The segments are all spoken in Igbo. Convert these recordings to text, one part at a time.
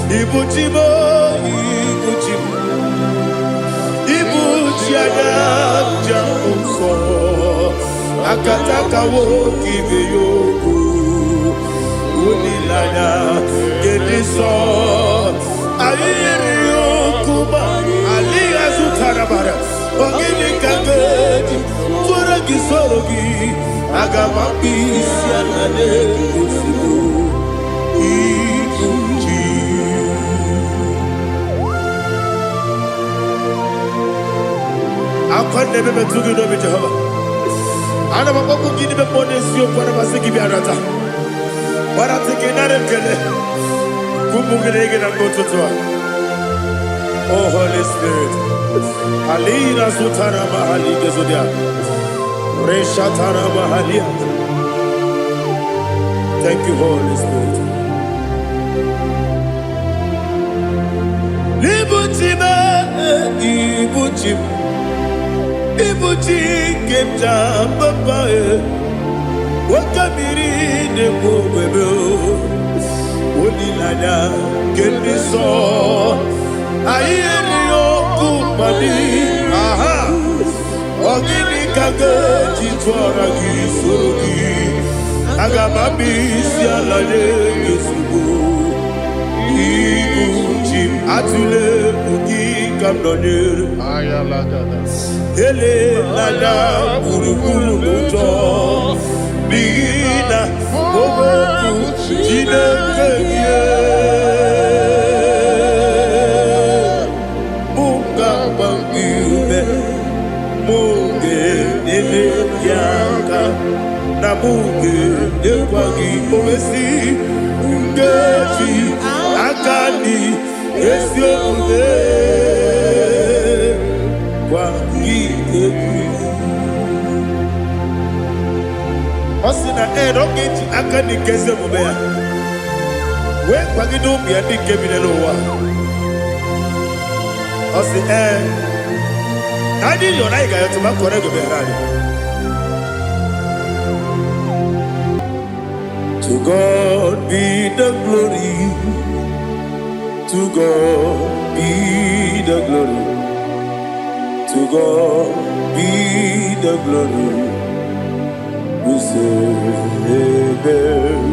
Ibu chi m, ibu chi m, ibu chi anya njem nsọ, akataka nwoke ibe ya okwu, olileanya nke dị nsọ. Anyị yiri ya okwu ma alịghị azụtara bara. Ọ gịnị ka m ga-eji tụọrọ gị, soro gị? Aga m akpụ isi ala n'ozugbo. Ibu chi. Akwa na-ebe metụ gị n'obi, Jehova. Ana m akpọkwu gị n'ime mmụọ n'eziokwu. Ana m asị gị bịa nata gbarata gị, nara ekele ka ụmụ gị na-ege na mgbe ụtụtụ a. Oh, Holy Spirit. Alina sutara mahali gezodia. Reshatara mahalia. Thank you, Holy Spirit. Ibuchi m, ibuchi m, ibuchi nke m ji papa e. Oke mmiri na-ekwu ogbebe o. Olileanya nke ndị nsọ. Anyị erighị ọkụ mmadụ. Aha. Ọ gịnị ka ga-eji tụọrọ gị, soro gị? Aga m abịa isi ala nye gị ozugbo. Ibu chi m, atụla egwu, gị ka m nọnyere. Elela anya gburugburu n'ụjọ, n'ihi na okwu Chineke gị mụ ga-agba gị ume, mụ ga-enyere gị aka, na mụ ga-enyekwa gị owesi nkeji aka dị ezi omume gwa gị egwu. Ọ sị na ee, na ọ ga-eji aka dị nke ezi omume ya wee kwagide ụmụ ya ndị nke bi n'elu ụwa. Ọ sị ee, na anyị yọrọ, anyị ga-ayọtụ ma kọrọ ego bịara anyị. To God be the glory. To God be the glory. To God be the glory. We say amen.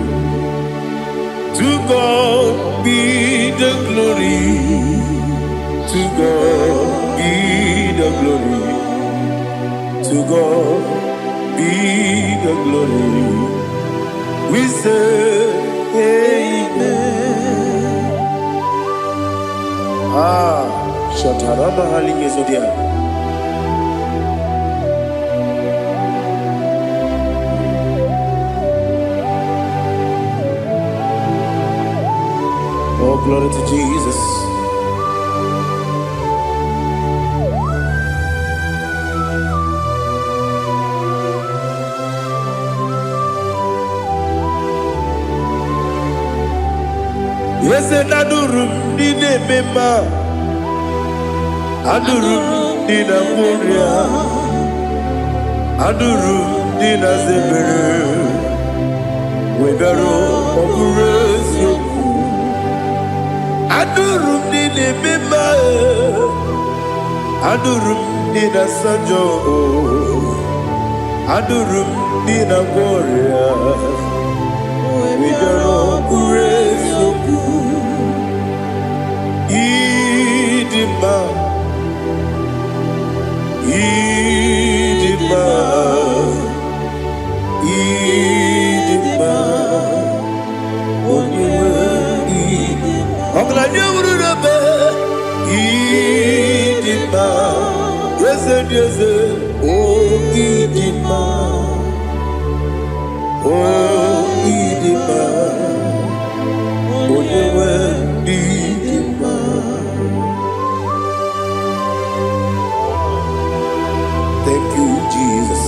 To God be the glory. To God be the glory. To God be the glory. We say amen. Ah, Shatarama Hali. Oh, glory to Jesus. Eze, na-anụrụ m ndị na-eme mma, anụrụ m ndị na-agwọ ọrịa, anụrụ m ndị na-aza ebere, wee ọ bụrụ eziokwu. Anụrụ m ndị na-eme mma, anụrụ m ndị na-asa njọ, anụrụ m ndị na-agwọ ọrịa, wee ọ bụrụ eziokwu. Ịdị mma, ịdị mma, ịdị mma, onye nwe ọgaranya wuru n'ebe. Ịdị mma, eze dị eze o, ịdị mma o, ịdị mma, onye nwe ịdị mma. Thank you, Jesus.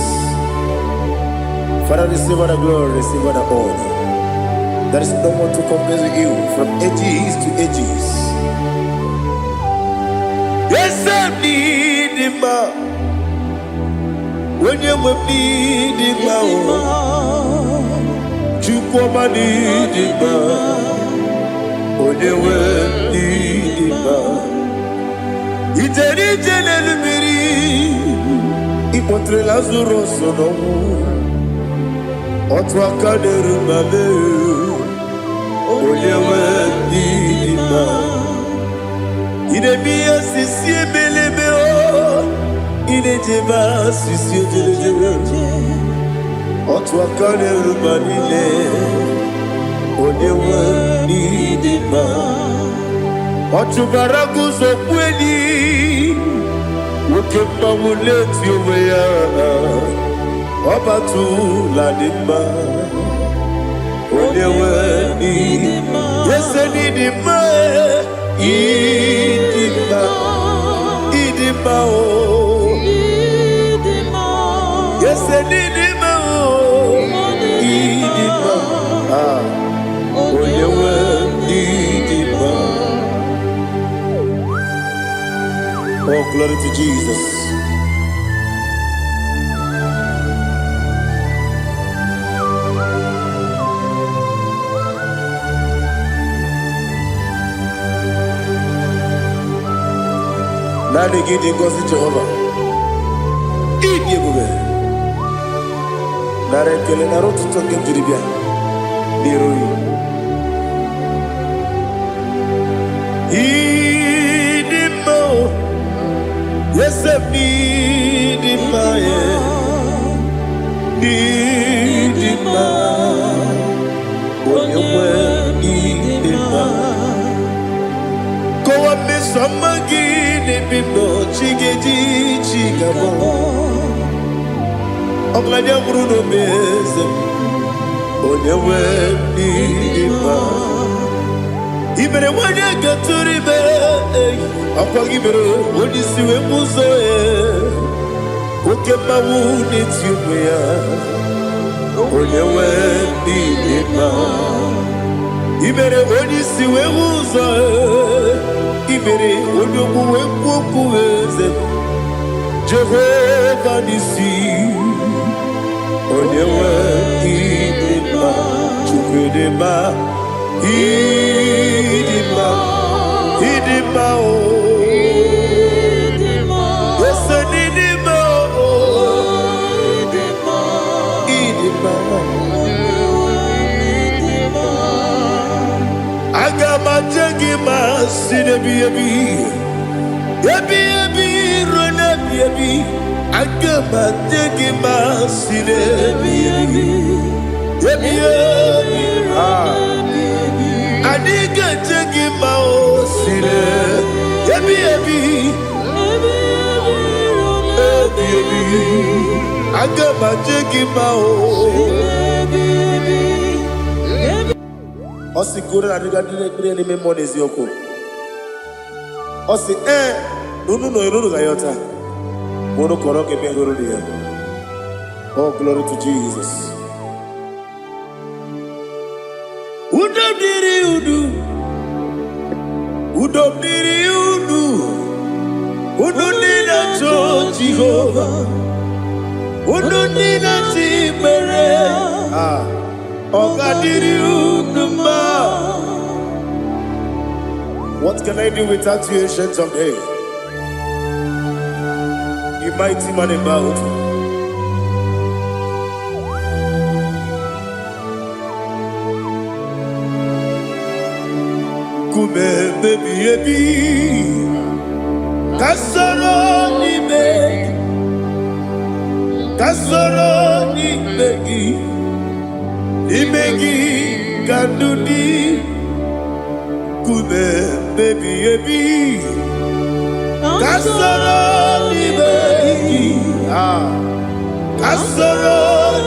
Father, receive all the glory, receive all the honor. There is no one to compare with you from ages to ages. Eze m n'ịdị mma, onye nwe m n'ịdị mma o, Chukwu ọma n'ịdị mma, onye nwe kpọlitere Lazarọs n'ọnwụ. Otu aka na-eru mba mee, onye nwe ndị dị mma. Ị na-eme ihe sisi emeleme o, ị na-ejebe asịsị ejelejele. Otu aka na-eru mba niile, onye nwe ndị dị mma. Ọ chụbara guzo kweli, nwoke mmanwụ na-eti onwe ya, ọ batụla dị mma, onye nwe ndị ese n'ịdị mma, ịdị mma, ịdị mma o, ese n'ịdị mma o, ịdị mma, ah, onye nwe ịdị mma. Oh, glory to Jesus. Naanị gị dị ngọzi Jehova. Ịdị ebube. Nara ekele, nara otuto nke m jiri bịa n'iru gị. Ịdị mma o, eze m, ịdị mma e, ịdị mma, onye nwe ịdị mma. Kọwa mmeso ọma gị n'ebe m nọ, chi ga-eji chi ga-abọ. Ọgaranya nwụrụ n'obe, eze m, onye nwe ịdị mma. I mere nwanyị gatụrụ ime, ọkwa gị mere onye isi wee mụ ụzọ ya. Oke mmanwụ na-eti onwe ya, onye nwe ịdị mma. I mere onye isi wee hụ ụzọ, i mere onye ogbu wee kwuo okwu, eze Jehova n'isi, onye nwe ịdị mma. Chukwu dị mma, ịdị mma, ịdị mma o, ese n'ịdị mma o, ịdị mma. Aga m aje gị ma si n'ebi ebi ebi ebi ruo n'ebi ebi. Aga m aje gị ma si n'ebi ebi ebi ebi. Ah. Anyị ga-eje gị ma o si n'ebi ebi ebi ebi. Aga m aje gị ma o. Ọ sị ka unu na-adịga ndị na-ekpere n'ime mmụọ na eziokwu. Ọ sị ee na unu nọ unu ga-ayọta ma unu kọrọ ka ebe hụrụ ya. Oh, glory to Jesus. Udo dịrị unu, udo dịrị unu, unu ndị na-achọ Jehova, unu ndị na-achọ ikpere. Ah, ọ ga-adịrị unu mma. What can I do without you, Ancient of Days? You mighty man in battle. Nkume ebi ebi, ka soro n'ime gị, ka soro n'ime gị, n'ime gị ka ndụ dị. Nkume ebi ebi, ka soro n'ime gị, ah, ka soro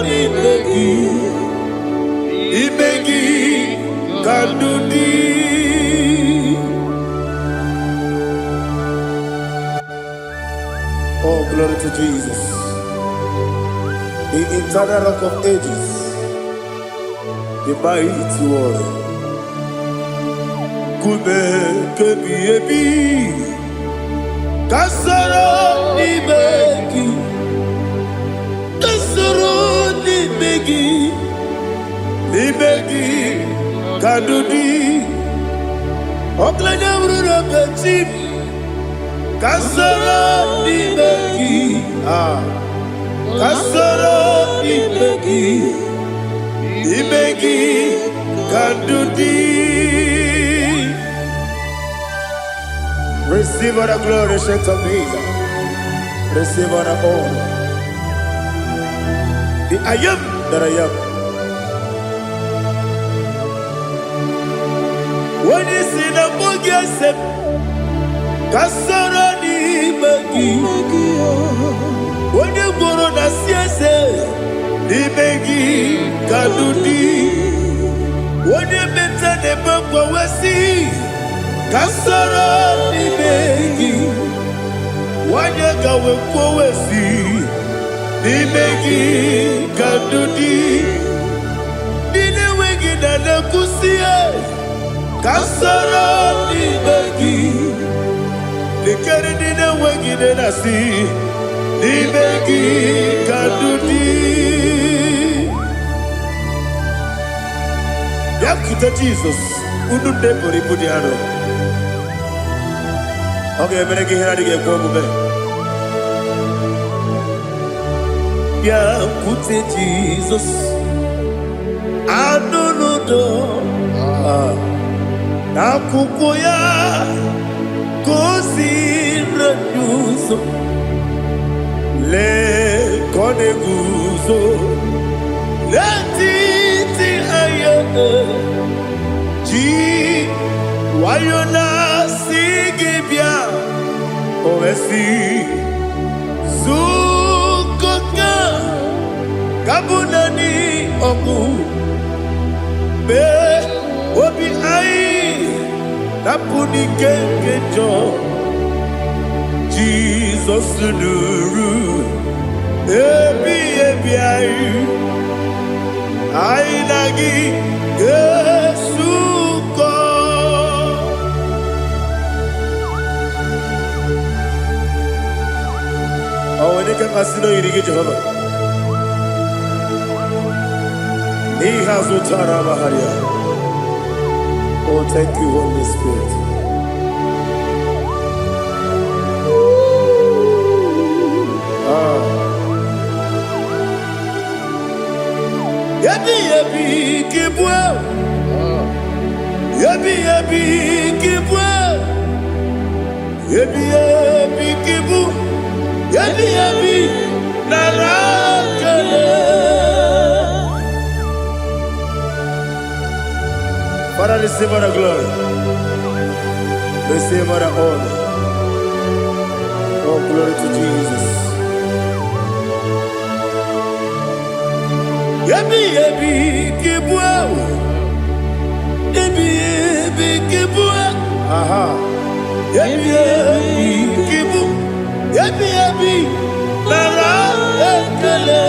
n'ime gị, n'ime gị ka ndụ dị. Oh, glory to Jesus, the eternal Rock of Ages, the mighty warrior. Nkume kebi ebi, ka soro n'ime gị, ka soro n'ime gị, n'ime gị ka ndụ dị. Ọgaranya wuru n'obechi m, ka soro n'ime gị, ah. Ka soro n'ime gị, n'ime gị ka ndụ dị. Receive all the glory, Saint of Days. Receive all the honor. The I am that I am. Onye si na mbụ gị ese m, ka soro n'ime gị. Onye gworo na si eze, n'ime gị ka ndụ dị. Onye meta na-ebe mgbanwesị, ka soro n'ime gị. Nwanyị ka wee kwuo si, n'ime gị ka ndụ dị. Ndị na-enweghị na na-ekwusi, ka soro n'ime gị. Lekere ndị na-enweghị nne na-asị, n'ime gị ka ndụ dị. Bịakwute Jizọs, unu ndị buru ibu dị arọ. Ọ ga-emere gị ihe na-adịghị ekwe omume. Bịakwute Jizọs, anụ n'udo n'akwụkwọ ya ka o si anyị ụzọ. Lee ka ọ na-eguzo n'etiti anyị, ji nwayọ na-asị gị bịa. O wee sị, zukọta ka bụ naanị ọgwụ mee obi anyị napụ n'ike nke njọ. Jizọs nụrụ ebi ebi anyị, anyị na gị ga-esukọ. Ọ nwere ike mmasị na oyiri gị, Jehova, n'ihe azụtara amagharịa. Oh, thank you, Holy Spirit. Ah. Ebi ebi ka ịbụ, ebi ebi ka ịbụ, ebi ebi ka ịbụ, ebi ebi nara ekele. Father, receive all the glory. Receive all the honor. Oh, glory to Jesus. Ebi ebi ka ịbụ, ebi ebi ka ịbụ, aha. Ebi ebi ka ịbụ, ebi ebi nara ekele.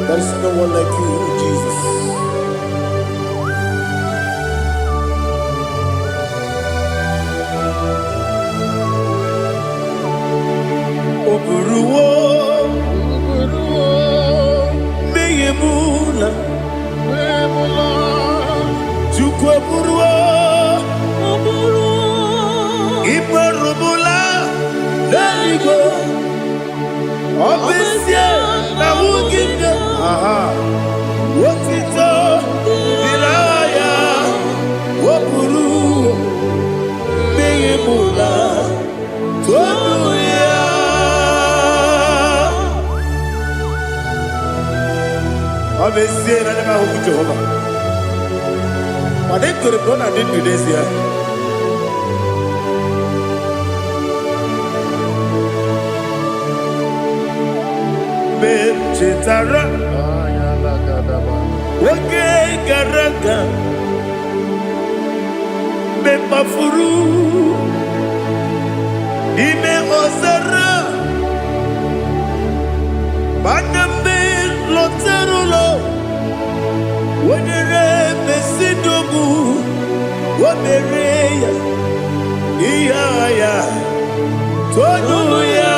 There is no one like you, Jesus. O buruwo mmehie m ụla. Chukwu eburuwo ikperubụla n'eluigwe. Ọ bụ ezie na ahụghị m gị, aha, otito dịrị aha ya. O buru mmehie m ụla, tonu ya. Ọ bụ ezie na anya m ahụghị Jehova, mana ekwere m na ọ na-adị ndụ n'ezie. Mgbe m chetara oge gara aga, mgbe m kpafuru n'ime ọzara, mana mgbe m lọtara ụlọ, wenyere mesidogbu, o mere ya ihe agha ya, tonu ya.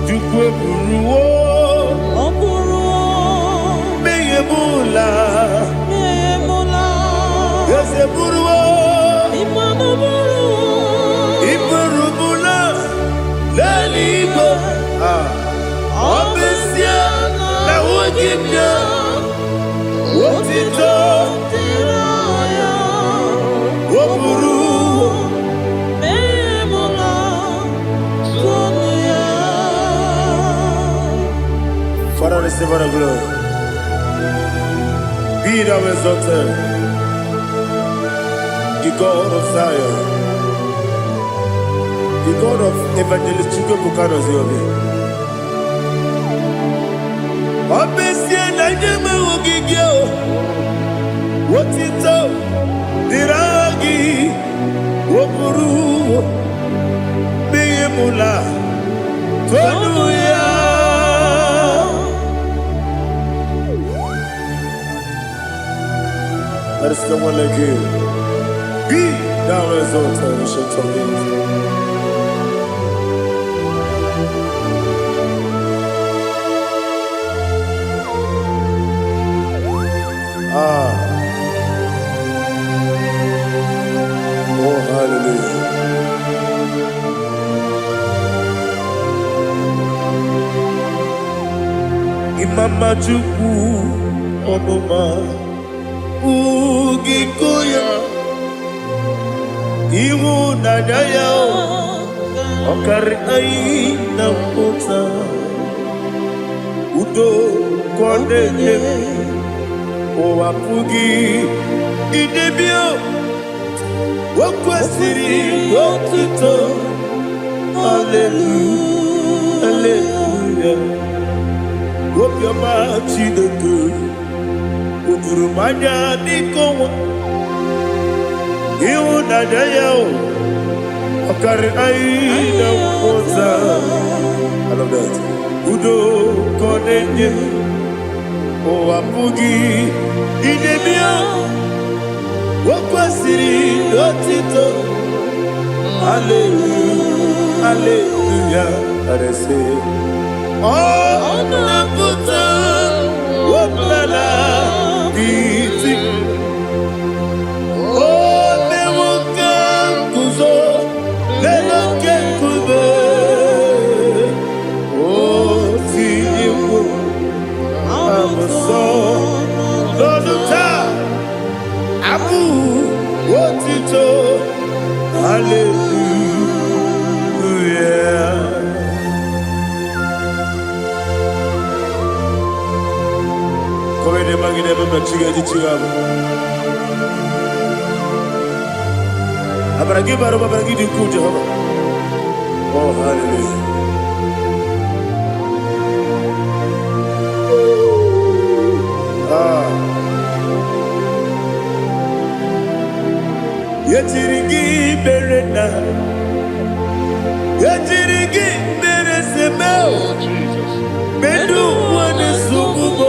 Chukwu eburuwo Ọ bụrụ mmehie m ụla. emula. Eze buruwo Ịmanụ bụrụ iburu m. na otito dịrị ya. O buru Memula tonu ya. Father, receive all the glory. Be thou exalted, the God of Zion, the God of Evangelist Chukwuebuka Obi. Ọ bụ ezie na ndị enweghị gị o, otito dịrị aha gị, o buru mụla tonu ya. There is no one like you. Be thou exalted, ancient of days. Ah, oh hallelujah. Imama Chukwu ọmụma ugiko ya, ịhụnanya ya ọ karị anyị na mpụta, udo ka ọ na-enye, ụwa pụghị idebe. O kwesịrị otuto. Hallelujah, hallelujah. Obiọma Chineke o juru m anya n'ike ọnwa, ịhụnanya ya o ọ karị anyị na mmụta. I love that. Udo ka ọ na-enye, ụwa pụghị idebe ya. O kwesịrị otito. Hallelujah, hallelujah. Arese ọ na-apụta ọbụla iti o mewo ka nguzo n'elu oke nkume, o tinyewo abụsọ n'ọnụ taa abụ otito. Hallelujah. Kọwede magide ebe m chi ga-eji chi ga-abụ. Amara gị bara ụba, amara gị dị ukwuu, Jehova. Oh, hallelujah. Ah. Ejiri gị mere na ejiri gị mere seme. Oh, Jesus. Medu ụwa na-esogbu m,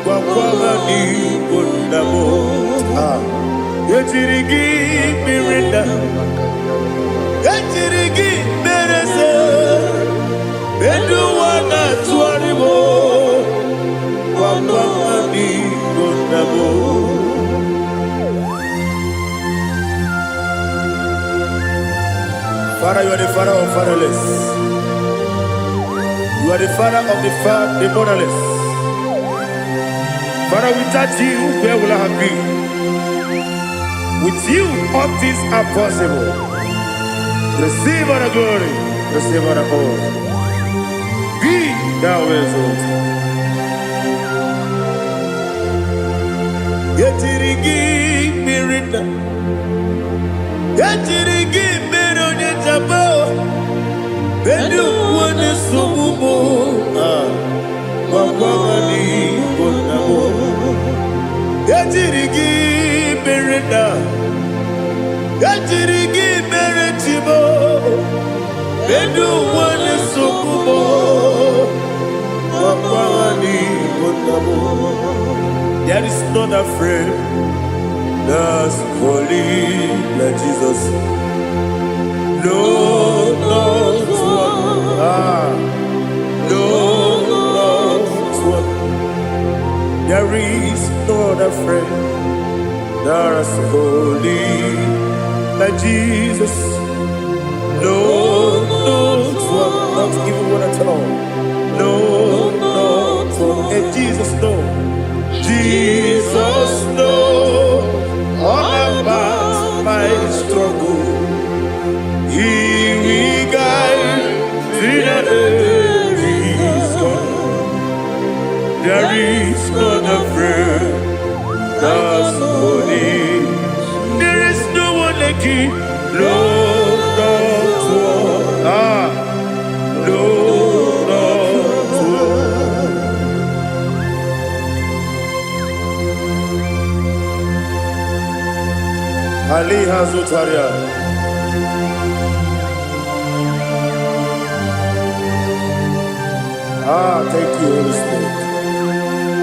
gwakwa ha n'igbo nna m. Ah. Ejiri gị mere na ejiri gị mere se medu ụwa na-atụgharị m, gwakwa ha n'igbo nna m. Father, you are the father of fatherless. You are the father of the motherless. Father, without you, where will I have been? With you, all things are possible. Receive all the glory, receive all the honor. Be thou exalted. Ejiri gị mmiri na ejiri gị mere onye jaba ndị ụwa na-esogbu m. Ah, gwakwa ha n'igbo nna m. Ejiri gị mere na ejiri gị mere chibo ndị ụwa na-esogbu m, gwakwa ha n'igbo nna m. There is not a friend that's holy like Jesus. No, not one. Ah, no, not one. There is no other friend that's holy like Jesus. No, not one. Not even one at all. No, not one. And Jesus know. Jesus know all about my struggle. He will guide till the day is gone. There is none afraid that's holy. There is no one like you. No, not one. Ah, no, not one. Ali Hazutaria. Ah, thank you, Holy Spirit.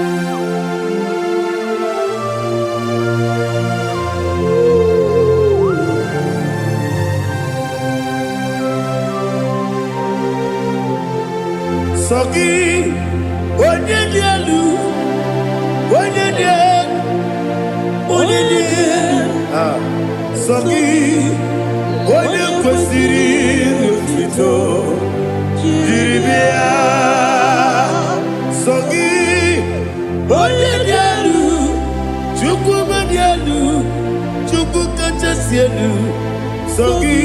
Sọ gị, onye dị elu, onye dị elu, onye dị elu. Ah, sọ gị, onye kwesịrị otuto jiri bịa. Sọ gị, onye dị elu, Chukwu dị elu, Chukwu kachasị elu. Sọ gị,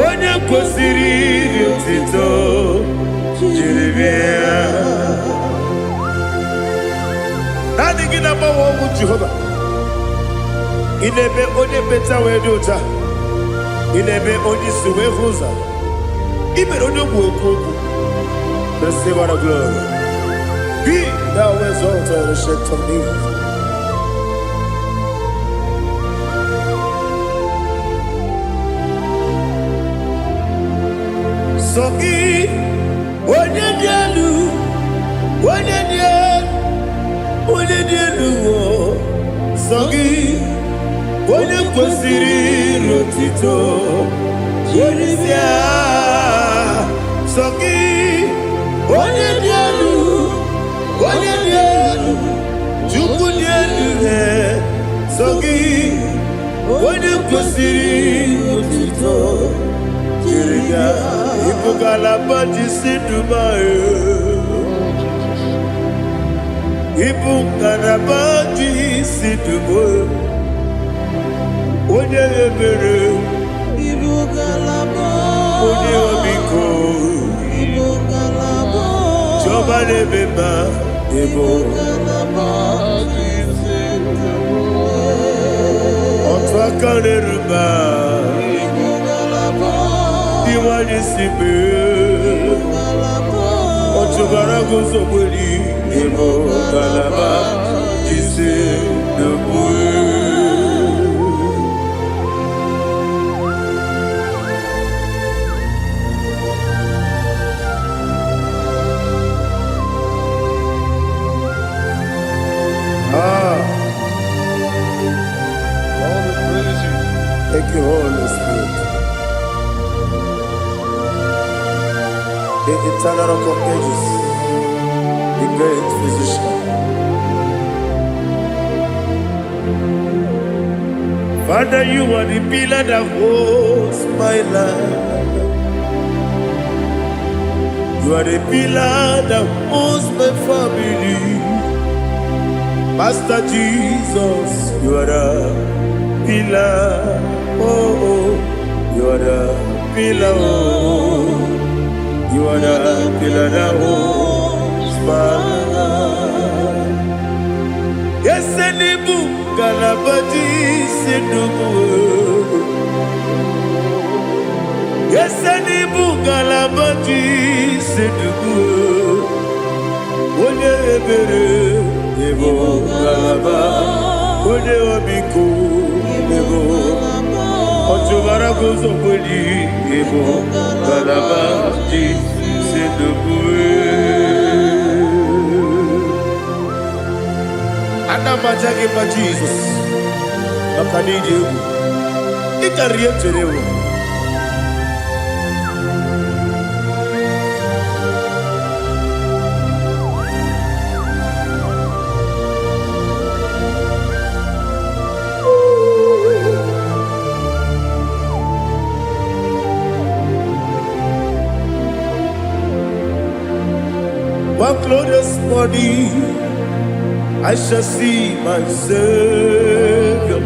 onye kwesịrị otuto jiri bịa. Naanị gị na-agbanwe ọnwụ Jehova. Ị na-eme onye mmecha wee dị ụcha. Ị na-eme onye isi wee hụ ụzọ. Ị mere onye ogbu okwu okwu. Receive all the glory. Be thou exalted, Ancient of Days. Sọ gị, onye dị elu, onye dị elu, onye dị elu, o. Sọ gị, onye kwesịrị otito jiri bịa. Sọ gị, onye dị elu, onye dị elu, Chukwu dị elu, he. Sọ gị, onye kwesịrị otito jiri bịa. Ịbụ ngalaba ji si Dubai. Ịbụ ngalaba ji si Dubai. Onye ebere, Ibu ngalaba. Onye ọmịiko, Ibu ngalaba. Chiọma na-eme mma, ịbụ Ngalaba ji otu aka na-eru mba, Ibu ngalaba. Dị nwanyị si mee. Ngalaba. Ọchụbara guzogberi, ịbụ ngalaba ji si Dubai. Ah, All the praise. Thank you, Holy Spirit. The eternal Rock of Ages, the great physician. Father, you are the pillar that holds my life. You are the pillar that holds my family. Master Jesus, you are the pillar. Oh, you are the pillar. Oh, you are the pillar that holds my life. Yes, Elibu, Galabadi, Sinubu. Yes, Elibu, Galabadi, Sinubu. Onye ebere, ịbụ ngalaba, onye ọmịiko, ịbụ ọchụbara guzokweli, ịbụ ngalaba ji sinubu. Ana m aja gị mma Jizọs, maka na ịdị egwu ị karịrị ihe m chere ewu. One glorious morning, I shall see my Savior.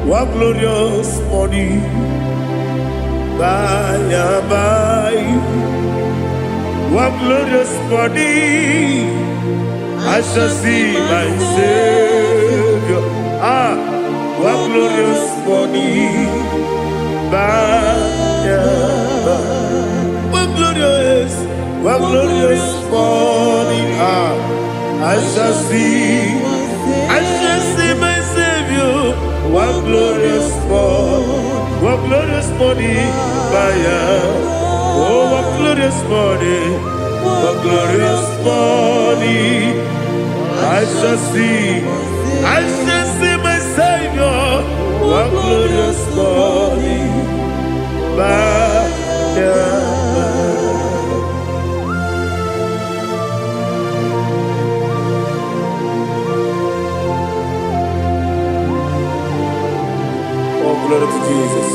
One glorious morning, by and by. One glorious morning, I shall see my Savior. Ah, one glorious morning, by and by. One glorious morning, ah, I shall see my Savior. One glorious morning, by and oh, one glorious morning, one glorious morning, I shall see my Savior. One glorious morning, by and by. Oh, glory to Jesus.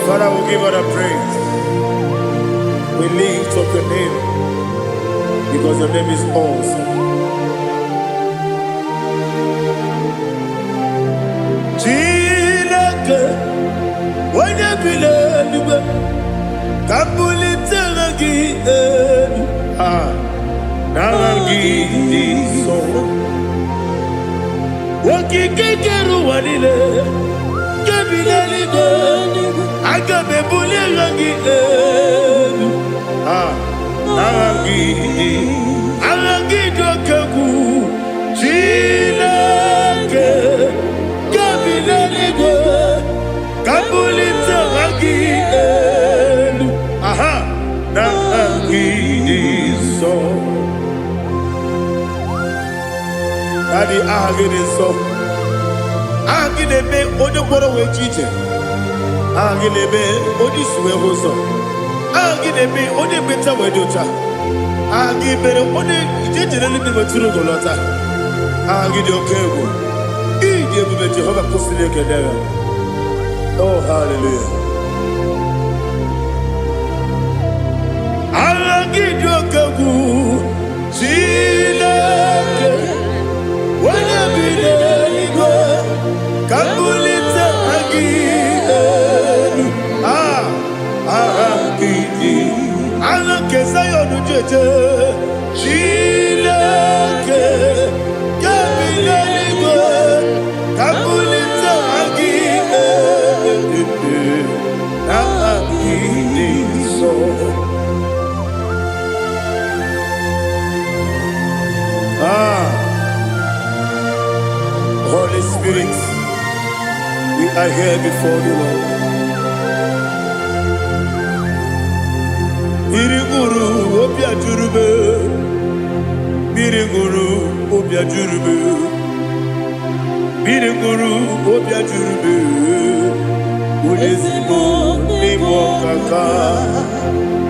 Father, we give all the praise. We lift up your name because your name is awesome. Chineke, onye bi n'eluigwe, ka m bulite aha gị elu. Ah, n'aha gị dị nsọ. Okike kere ụwa niile, nke bi n'eluigwe, aga m ebuli aha gị elu. Ah, n'aha gị dị, aha gị dị oke egwu. Chineke, nke bi n'eluigwe, ka m bulite aha gị elu. Aha, n'aha gị dị nsọ. Daddy, aha gị dị nsọ. Aha gị na-eme onye kwọrọ wee ji ije. Aha gị na-eme onye isi wee hụ ụzọ. Aha gị na-eme onye ekpenta wee dị ụcha. Aha gị mere onye ije jere eluigwe wetụrụ ugo lọta. Aha gị dị oke egwu. Ịdị ebube Jehova kwụsịrị ekele ya. Oh, hallelujah. Aha gị dị oke egwu. Chineke, onye bi n'eluigwe, ka m bulite aha gị elu. Ah, aha gị dị. Aha nke Zion ji eje. Chineke, nke bi n'eluigwe, ka m bulite aha gị elu. Aha gị dị nsọ. Ah, Holy Spirit, we are here before the Lord. Mmiri ṅụrụ obi ajụrụ m. Mmiri ṅụrụ obi ajụrụ m. Mmiri ṅụrụ obi ajụrụ m. Onye ezigbo n'ịbụ ọkaka.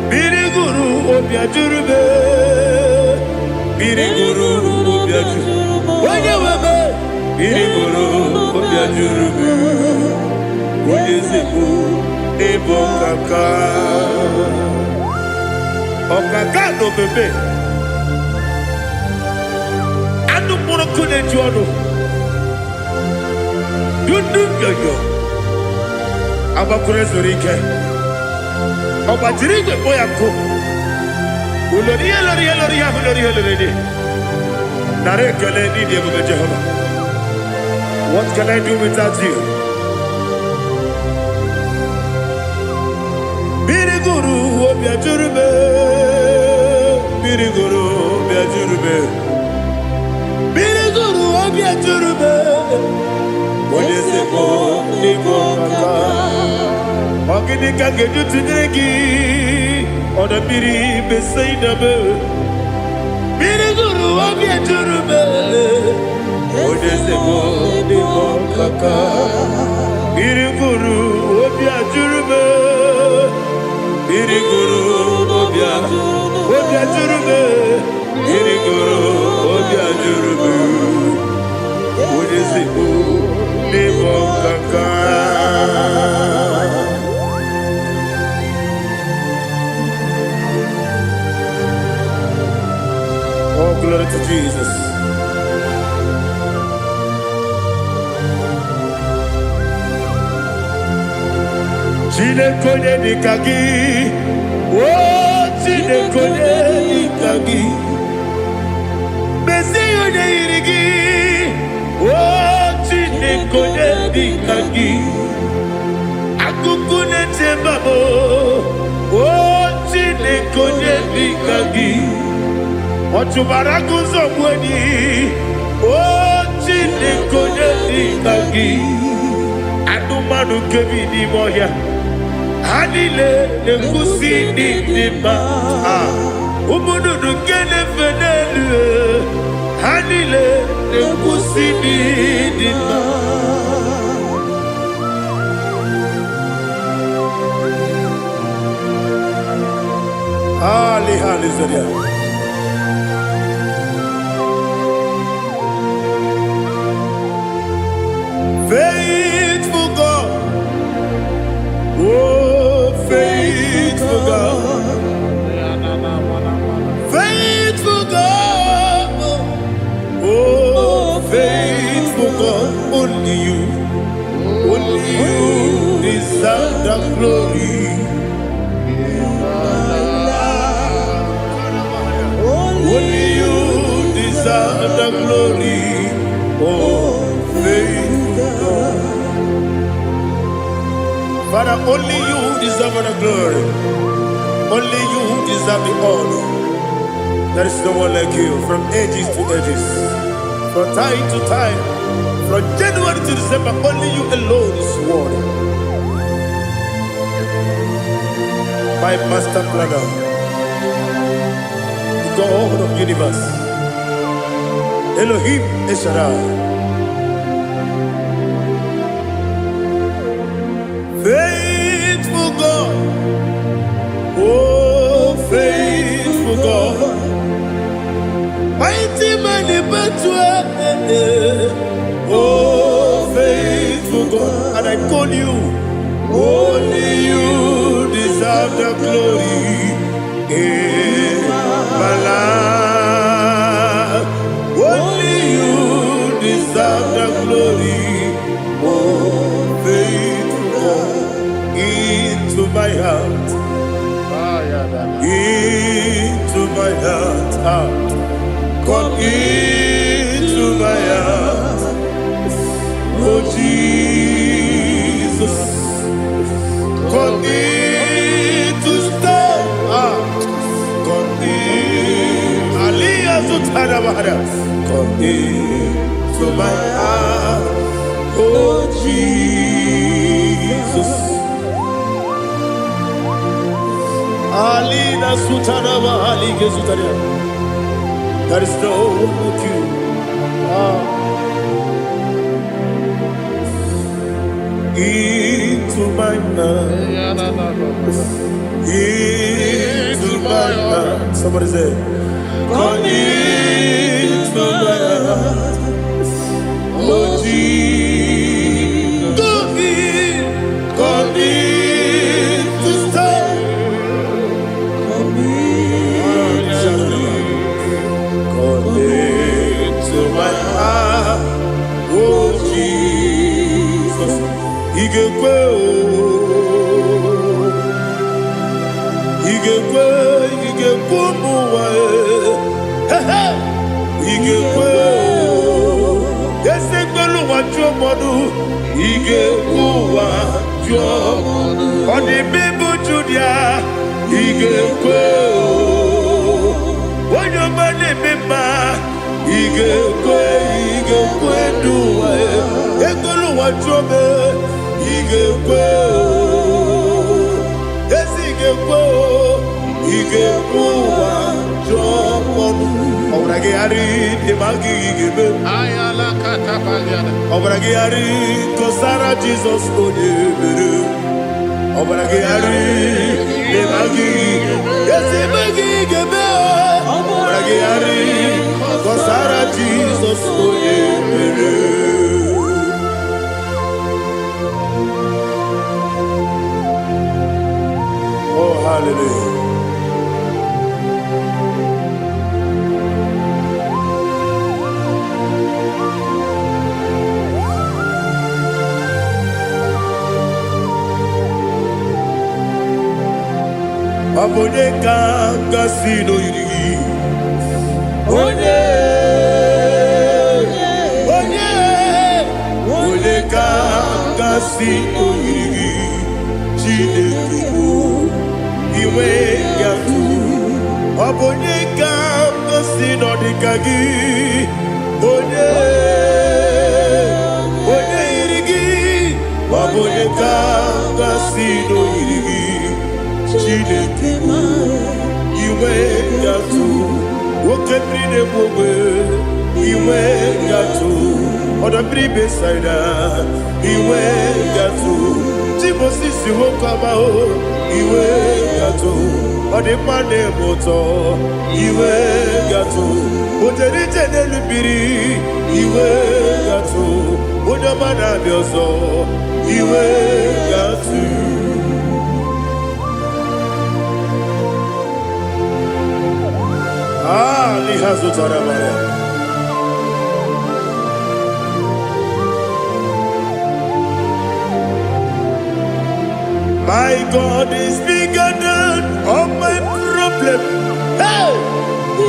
Mmiri ṅụrụ obi ajụrụ m. Mmiri ṅụrụ obi ajụrụ. Onye nwe m. Mmiri ṅụrụ obi ajụrụ m. Onye ezigbo n'ịbụ ọkaka. Ọkaka na omeme. Anụ mkpụrụ nkụ na-eju ọnụ. Dundu nyonyo. Agbakwuru ezuru ike. Ọ gbajiri igwe kpọ ya nkụ. Ulori ihe lori ihe lori ihe ahụ lori ihe lori dị. Nara ekele n'ịdị ebube Jehova. What can I do without you? Mmiri gụrụ obi ajụrụ m. Mmiri gụrụ obi ajụrụ m. Mmiri gụrụ obi ajụrụ m. Onye ezigbo n'ịbụ ọkaka. Ọ gịnị ka m ga-eji tụnyere gị? Ọdọ mmiri Besaida m. Mmiri gụrụ obi ajụrụ m. Onye ezigbo n'ịbụ ọkaka. Mmiri gụrụ obi ajụrụ m. Mmiri gụrụ obi ajụrụ m. Mmiri gụrụ obi ajụrụ m. Onye ezigbo n'ịbụ ọkaka. Glory to Jesus. Chineke onye dịka gị, o Chineke onye dịka gị, mezie onye yiri gị, o Chineke onye dịka gị, akụkụ na-eche mba m, o Chineke onye dịka gị, ọ chụbara gụzọ gbu enyi, o Chineke onye dịka gị, anụmanụ nke bi n'ime ọhịa, ha niile na-ekwusi ndị dị mma. Ah, ụmụ nnụnụ nke na-efe n'elu, ha niile na-ekwusi ndị dị mma. Ali, hallelujah. Faithful God, oh faithful God, faithful God, oh faithful God, only you deserve the glory. Only you deserve the glory, oh faithful God. Father, only you deserve the glory. Only you deserve the honor. There is no one like you from ages to ages, from time to time, from January to December. Only you alone is worthy. My master planner, the God of universe, Elohim Eshaddai. Faithful God, oh faithful God, mighty man in battle, oh faithful God, and I call you, only you deserve the glory in my life. Only you deserve the glory, oh faithful God, into my heart, into my heart, ah, come into my heart, oh Jesus, come in to stay, ah, come in, Aliyah Zutara Bahara, come in to my heart, oh Jesus. Alina Sutara Bahali Gezutaria. There is no one like you. Ah. Into my heart, into my heart. Somebody say, come into my heart, oh Jesus. Come in to stay. Come into my heart, oh Jesus. Igekwe o, igekwe, igekwe ụmụ ụwa e. He he! Igekwe o, esegbelu ụwa jụọ mmadụ, igekwe ụwa jụọ. Ọ dị mma ịbụ Judia, igekwe o. Onye ọma na-eme mma, igekwe, igekwe ndụ ụwa e. Ekwela ụwa jụọ m, igekwe o. Ezi igekwe o, igekwe ụwa jụọ mmadụ. Ọbara gị ghara ịdị ma gị ga-eme. Ọbara gị ghara kọsara Jizọs onye mere. Ọbara gị ghara ịdị ma gị ezi ma gị ga-eme. Ọbara gị ghara kọsara Jizọs onye mere. Oh, hallelujah. Ọ bụ onye ka gasị n'oyiri gị? Onye, onye, onye ka gasị n'oyiri gị? Chineke bụ inwe gatụ. Ọ bụ onye ka gasị n'ọdịka gị? Onye, onye yiri gị? Ọ bụ onye ka gasị n'oyiri gị? Chineke bụ inwe gatụ. Nwoke mmiri na-egbu ogbe, inwe gatụ. Ọdọ mmiri Besaida, inwe gatụ. Timosisi nwoke ọma o, inwe gatụ. Ọ dị mma na-eme ụtọ, inwe gatụ. O jere ije n'elu mmiri, inwe gatụ. Onye ọma na-abịa ọzọ, inwe gatụ. Ah, n'ihe zụtara mara. My God is bigger than all my problem. Hey!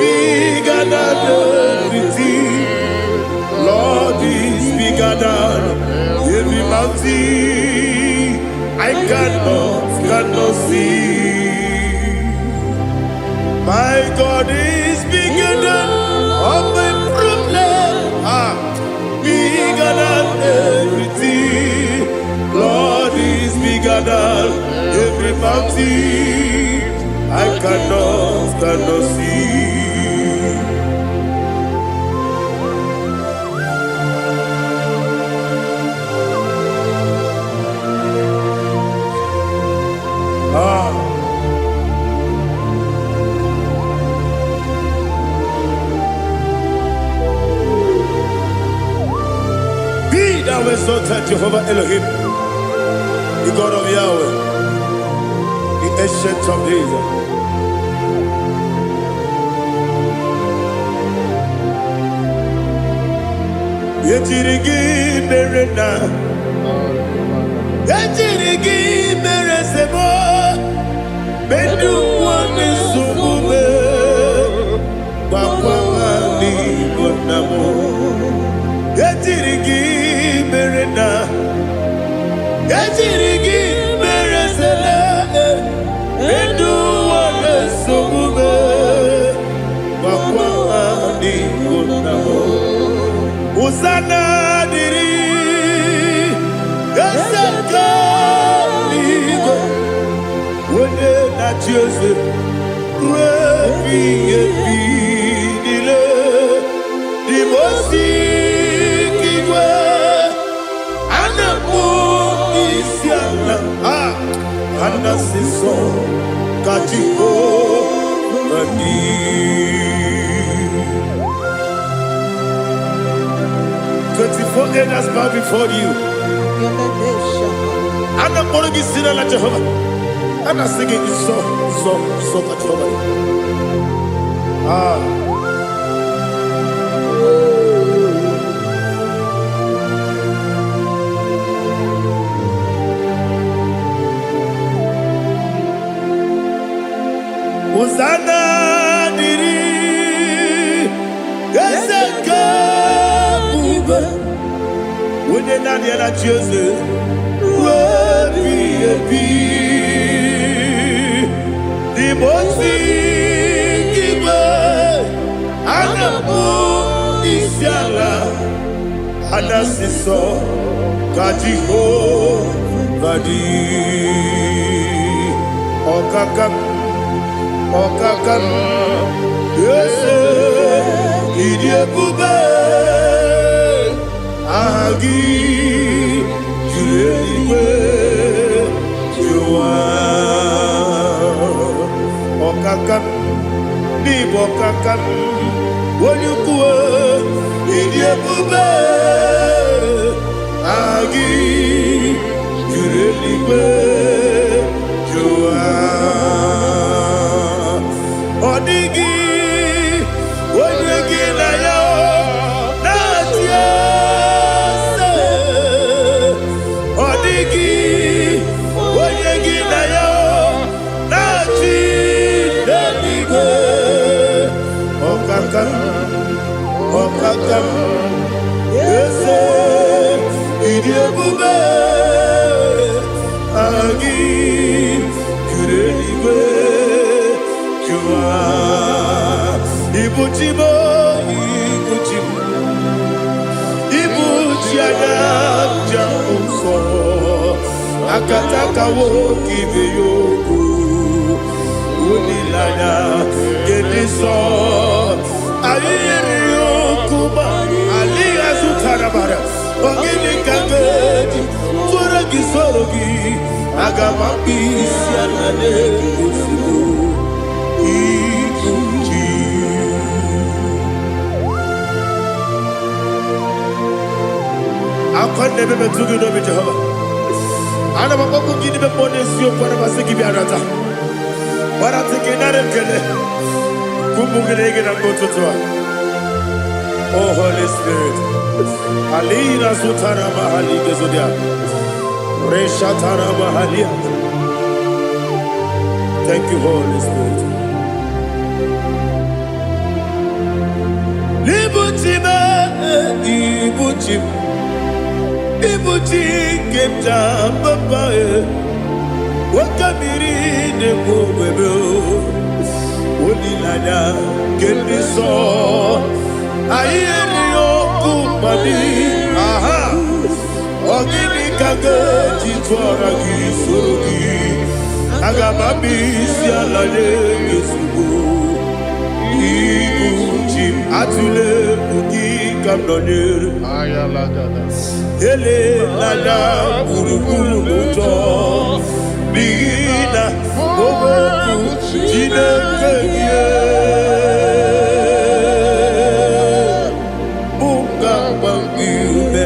Bigger than everything. Lord is bigger than every mountain I cannot see. My God is bigger than all my problem. Ah, bigger than everything. Lord is bigger than every mountain I cannot see. Ah. Be thou exalted, Jehovah Elohim, the God of Yahweh, the Ancient of Days. Ejiri gị mere na ejiri gị mere sebo medu nwa nsogbu me gbakwa n'igbo nna m. Ejiri gị mere na ejiri gị mere sele medu nwa nsogbu me gbakwa n'igbo nna m. Hosanna dịrị eze nke eluigwe, onye na-achị eze ruo ebighị ebi niile. Dị m osi igwe a na-akpọ isi ala, a na-asị nsọ ka Jehova dị. 24 elders bow before you. A na-akpọrọ gị si n'ala Jehova. A na-asị gị nsọ, nsọ, nsọ ka Jehova dị. Ah. Hosanna dịrị eze nke ebube, onye naanị ya na-achị eze ruo ebighị ebi. N'ime ozi igwe a na-akpọ isi ala, a na-asị nsọ ka Jehova dị. Ọkaka, ọkaka, eze, ịdị ebube, aha gị juru eluigwe juru ụwa. Ọkaka, n'ịbụ ọkaka, onye ukwu, ịdị ebube, aha gị juru eluigwe juru ụwa. Ọ dịghị onye gị na ya na-achị eze. Ọ dịghị onye gị na ya na-achị. Ibuchi m, ibuchi m, ibuchi anya nja nsọ, akataka nwoke ibe ya okwu, olileanya nke dị nsọ. Anyị yiri okwu ma alịghị azụtara mara. Ọ gịnị ka m ga-eji tụọrọ gị soro gị? Aga m akpụ isi ala na-egosigo ibuchi. Akwa na-ebe metụ gị n'obi, Jehova. Ana m akpọkwu gị n'ime mmụọ n'eziokwu. Ana m asị gị bịa nata gbarata gị nara ekele kwụpụ gị na gị na mgbe ụtụtụ a. Oh Holy Spirit, alina zutara mahali gezodia reshatara mahalia. Thank you, Holy Spirit. Ibuchi m, ibuchi m, ibuchi nke m ji papa e, nwoke mmiri na-egbu ogwebe, olileanya nke ndị nsọ. Anyị erighị ọkụ mmadụ. Aha, ọ gịnị ka ga-eji tụọra gị soro gị? Aga m abịa isi ala nye gị ozugbo. Ibu chi m, atụla egwu, gị ka m nọnyere. Elela gburugburu n'ụjọ, n'ihi na okwu Chineke gị mụ ga-agba gị ume,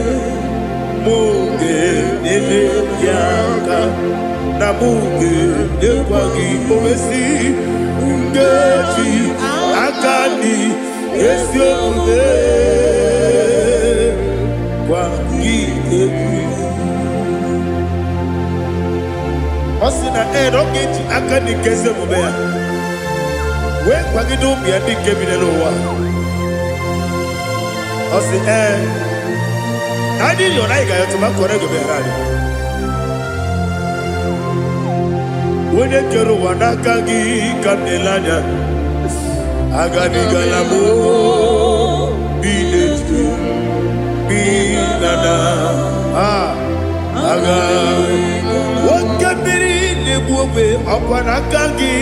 mụ ga-enyere gị aka, na mụ ga-enyekwa gị owesi nkeji aka dị ezi omume gwa gị egwu. Ọ sị na ee, na ọ ga-eji aka dị nke ezi omume ya wee kwagide ụmụ ya ndị nke bi n'ụwa. Ọ sị ee, na anyị yọrọ, anyị ga-ayọtụ ma kọrọ ego meghere anyị. Onye kere ụwa, n'aka gị ka m na-ele anya. Agabigala m bi n'etu bi na na a aga. Nwoke mmiri na-egbu ogbe, ọkwa n'aka gị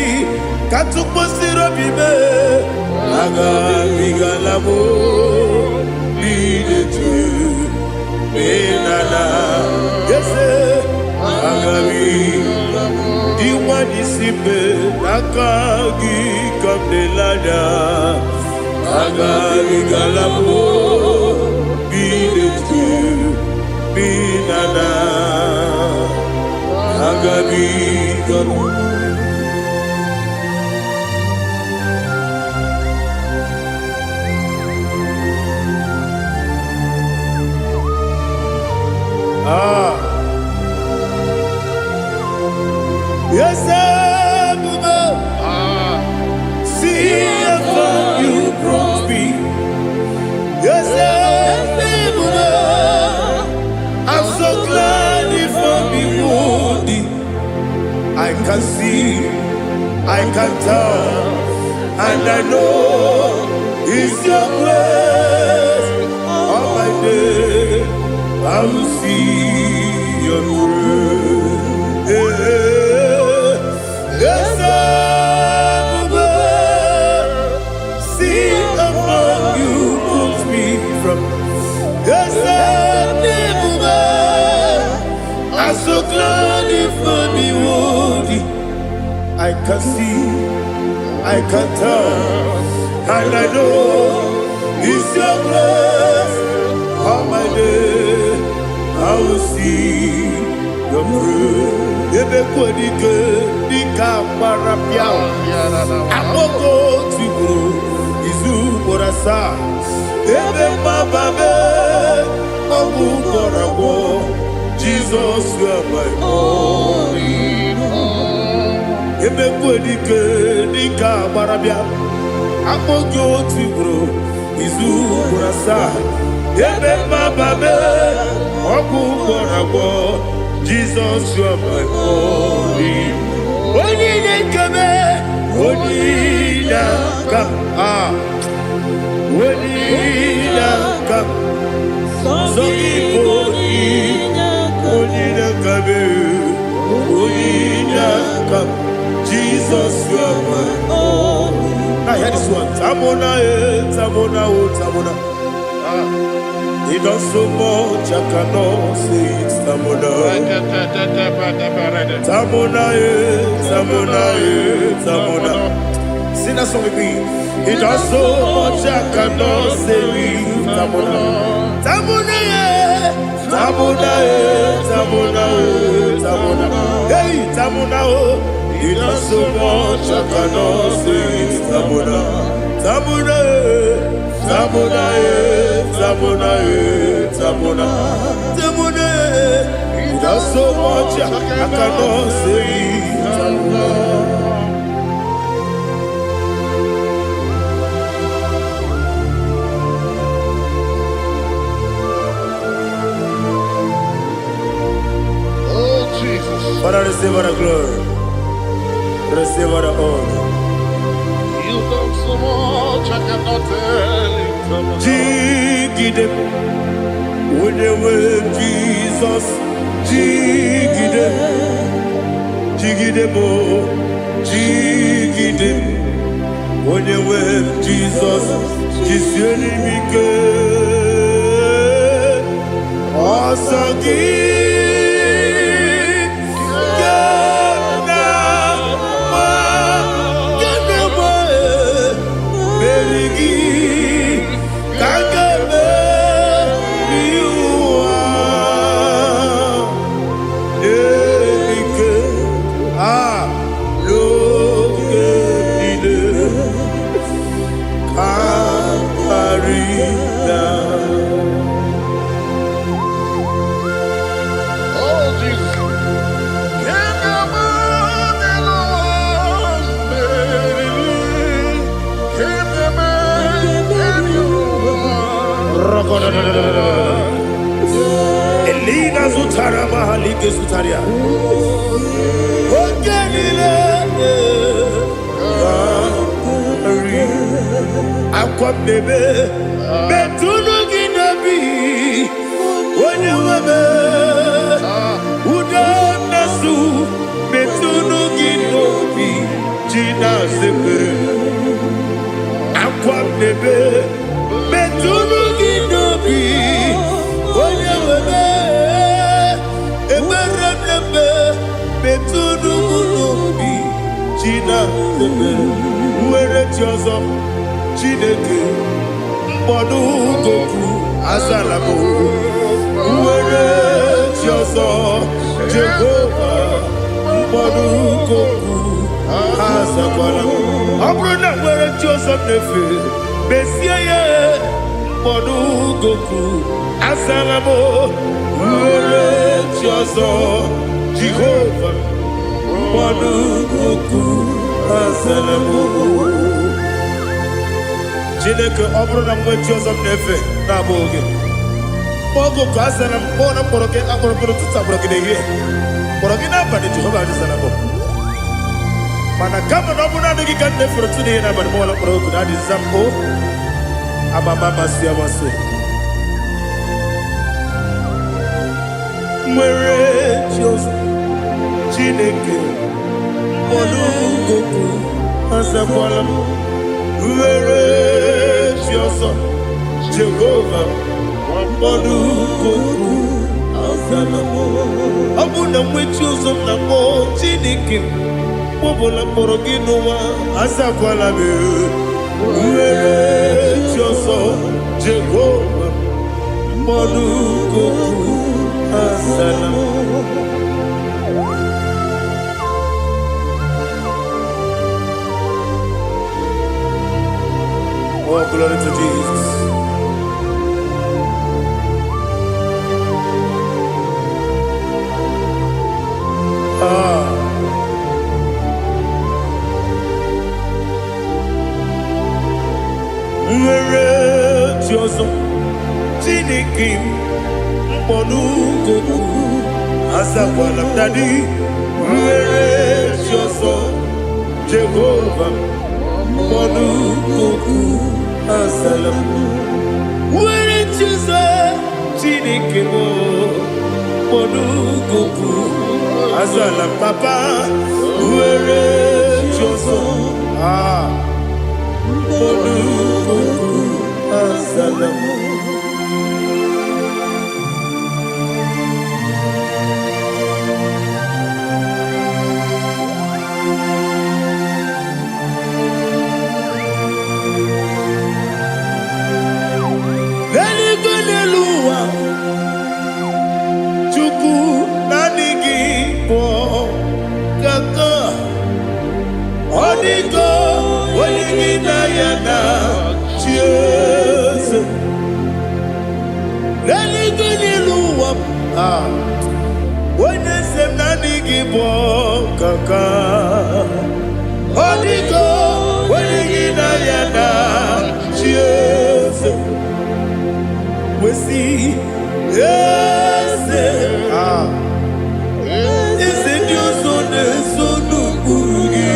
ka tụkwasịrị obi mee. Agabigala m bi n'etu bi na na ese agabi dị nwanyị si mbe, n'aka gị ka m na-ele anya. Agabigala m bi n'etu bi na na agabigala. Ah. Yes, Ebube, see how far you brought me. Yes, Ebube, I'm so glad you found me worthy. I can see, I can tell, and I know it's your grace. All my day, I will see your grace. Yes, Ebube, see how far you put me from. Yes, Ebube, I'm so glad you found me worthy. I can see, I can tell, and I know it's your grace. All my day, I will see your grace. Ebe kwenike dịka gbara pịa akpọgo tigburu izu ugboro asaa, ebe mgbaba mee ọgwụ gwọrọ agwọ. Jizọs, you are my all. Ebe kwenike dịka gbara bịa akpọ gị otu ugboro izu ugboro asaa, ebe mgbaba mee ọgwụ gwọrọ agwọ. Jizọs, you are my all. Onye na-ekeme, onye na-aka a. Onye inye aka m. Sọ gị bụ onye inye aka m. Onye inye aka m, onye inye aka m. Jesus, you are my. Only Now hear this one. Tamona, eh, Tamona, oh, Tamona. Ah. He does so much, I cannot say it. Tamona. Tamona, eh, Tamona, eh, Tamona. Sing that song with me. He does so much, I cannot say it. Tamona. Tamona, eh, Tamona, eh, Tamona, eh, Tamona. Hey, Tamona, oh. He does so much, I cannot say it. Tamona. Tamona, eh, Tamona, eh, Tamona, eh, Tamona. Tamona, eh. He does so much, I cannot say it. Tamona. Oh, Jesus. Father, receive all the glory. Receive all the honor. You've done so much, I cannot tell it. Jigide, onye nwe Jizọs, jigide, jigide m, jigide, onye nwe Jizọs, jisie m ike. Ọsọ gị ka m na-agba, ka m na-agba, meri gị ka m ga-emeri ụwa. Ike a n'oge niile ka karịa. Oh, Jesus. Can the man Can the man Elina zụtara mahalike zụtara ya. Oge niile karị akwa m na-ebe metụnụ gị n'obi onye nwe m ude na-asụ metụnụ gị n'obi ji na-asepere akwa m na-ebe metụnụ gị n'obi onye nwe m ekpere m na-ebe metụnụ m n'obi ji na-asepere nwere chi ọzọ Chineke mkpọdụ goku azala m nwere chi ọzọ Jehova mkpọdụ goku azakwala m. Ọ bụrụ na nwere chi ọzọ m na-efe mezie ya mkpọdụ goku azala m nwere chi ọzọ Jehova mkpọdụ goku azala m. Chineke, ọ bụrụ na m nwee chi ọzọ m na-efe na-abụghị gị, kpọọ ka azara m. Kpọọ na mkpọrọ gị akpọrọ mkpọrọ ụtụtụ, akpọrọ gị n'ehihie, kpọrọ gị n'abalị, Jehova azara m. Mana kama na ọ bụrụ naanị gị ka m na-efere ụtụtụ n'ehihie n'abalị, mọla mkpọrọ oku na adịza m o amama amasị amasị nwere chi ọzọ Chineke mkpọdụ goku azakwala m nwere chi ọzọ Jehova mkpọdụ goku azala m. Ọ bụ na nwe chi ọzọ m na-akpọ Chineke m ọbụla mkpọrọ gị n'ụwa azakwala m nwere chi ọzọ Jehova mkpọdụ goku azala m. Oh, glory to Jesus. Ah. Nwere chi ọzọ Chineke m mkpọdụ goku azakwala m. Daddy, nwere chi ọzọ Jehova mkpọdụ goku azala m. Were Jizọs Chineke m kpọnụgoku azala m, papa. Were Jizọs, ah, kpọnụgoku azala m. N'eluigwe, n'elu ụwa, Chukwu, naanị gị bụ kaka. Ọ dịgo onye gị na ya na chi eze. N'eluigwe, n'elu ụwa, ah, onye eze m, naanị gị bụ kaka. Ọ dịgo onye gị na ya na chi eze. Wesi eze, ah, eze ndị ọzọ na-eso n'ụkpụrụ gị.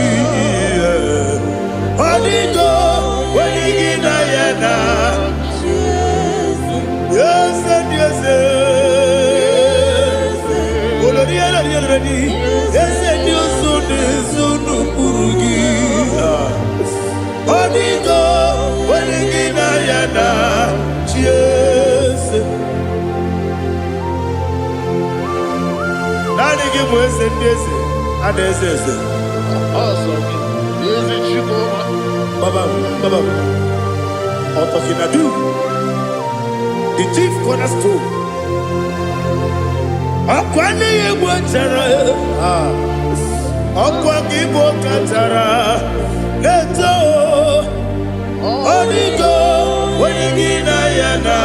Ọ dịgo onye gị na ya na eze ndị eze. Olori elori elori, eze ndị ọzọ na-eso n'ụkpụrụ gị. Ọ dịgo onye gị na ya na chi eze. Naanị gị bụ eze ndị eze a na eze eze. Ọsọ gị, ezi Chukwu. Baba, Baba, Otokinadu, the chief cornerstone. Ọkwa nne ya egwu chara, ah, ọkwa gị bụ kachara na-eto. Ọ dịgo onye gị na ya na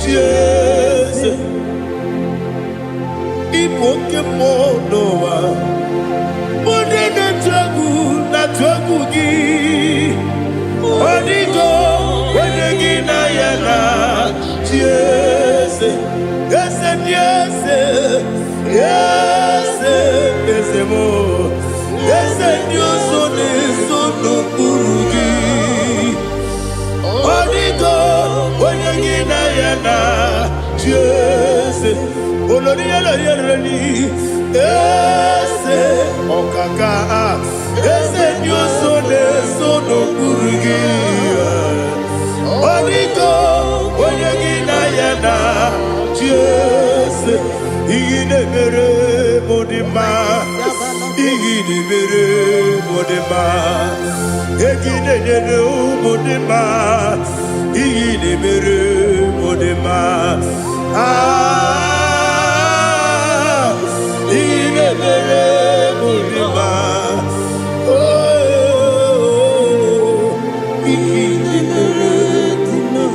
chi eze. Ịbụ oke mmụọ n'ụwa, ndị na-atụ egwu na-atụ egwu gị. Ọ dịgo onye gị na ya na chi eze. Eze ndị eze, eze eze m, eze ndị ọzọ na-eso n'okpuru gị. Ọ dịgo onye gị na ya na chi eze. Olori olori olori, eze ọkaka, eze ndị ọzọ na-eso n'okpuru gị. Ọ dịgo onye gị na ya na chi eze. Ihe na-emere m dị mma, ihe na-emere m dị mma, ego ị na-enyere ụmụ dị mma, ihe na-emere m dị mma. Ah, ihe na-emere m dị mma. Oh, ihe na-emere dị mma.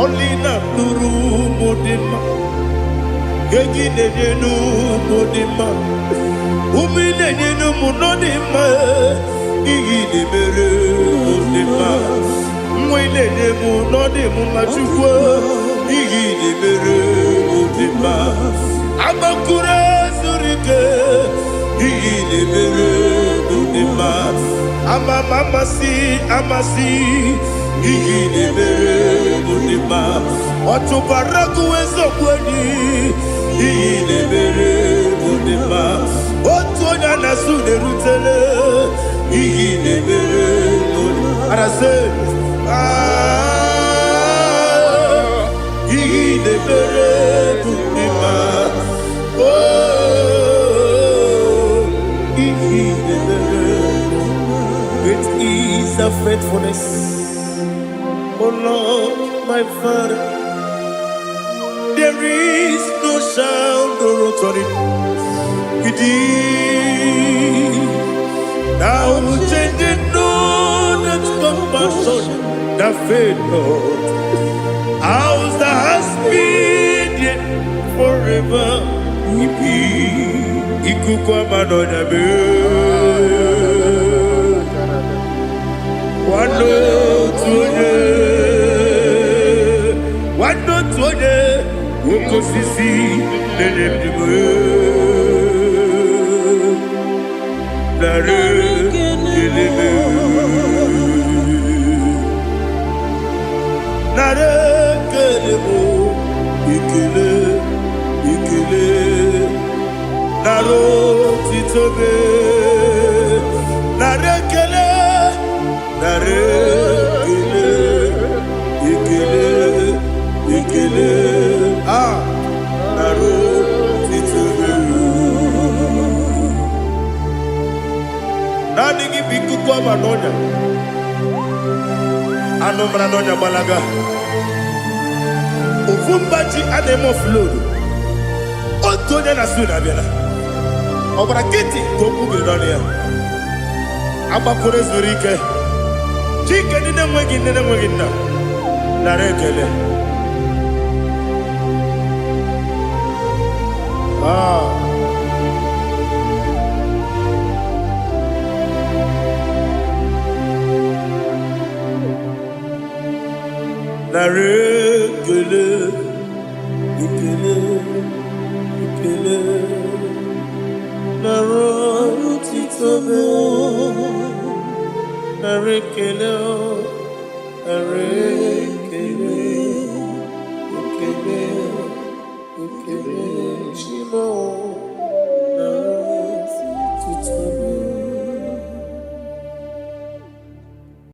Ọlị na-atụrụ ụmụ dị mma, ego ị na-enye n'ụmụ dị mma, ụmụ ị na-enye n'ụmụ nọ dị mma. Ihe ị na-emere mụ dị mma, nwa ị na-enye m nọ dị m mma. Chukwu, ihe ị na-emere mụ dị mma. Agbakụrụ zuru ike, ihe ị na-emere mụ dị mma. Ama m amasị amasị, ihe ị na-emere mụ dị mma. Ọchụbara gụ eziokwu enyi, ihe ị na-emere mụ dị mma. Otu onye a na-asụ na-erutele, ihe ị na-emere mụ dị mma. Arasị, ah, ihe ị na-emere mụ dị mma. Oh, ihe ị na-emere. Great is thy faithfulness, O Lord, my Father. There is no shadow of turning with thee. Thou changest not thy compassions, they fail not. As thou hast been, yet forever we be. Ikuku ama n'ọnya mee. Nwanne otu onye, nwanne otu onye, oke osisi na-enye ndụ m. Nara ekele m. Nara ekele m, ekele, ekele. Nara otito m. Nara ekele, nara ekele, ekele, ekele. Ah, nara otito m. Naanị gị bụ ikuku ọma n'ọnya. Anụ mara n'ọnya gbalaga. Ofu mba ji a na-eme offload. Otu onye na su na-abịala. Ọ gbara nkịtị ka okwu biri n'ọnụ ya. Agbakọrọ zuru ike. Chike ndị na-enweghị nne na-enweghị nna. Nara ekele. Ah. Nara ekele, ekele, ekele. Nara otito m. Nara ekele, nara.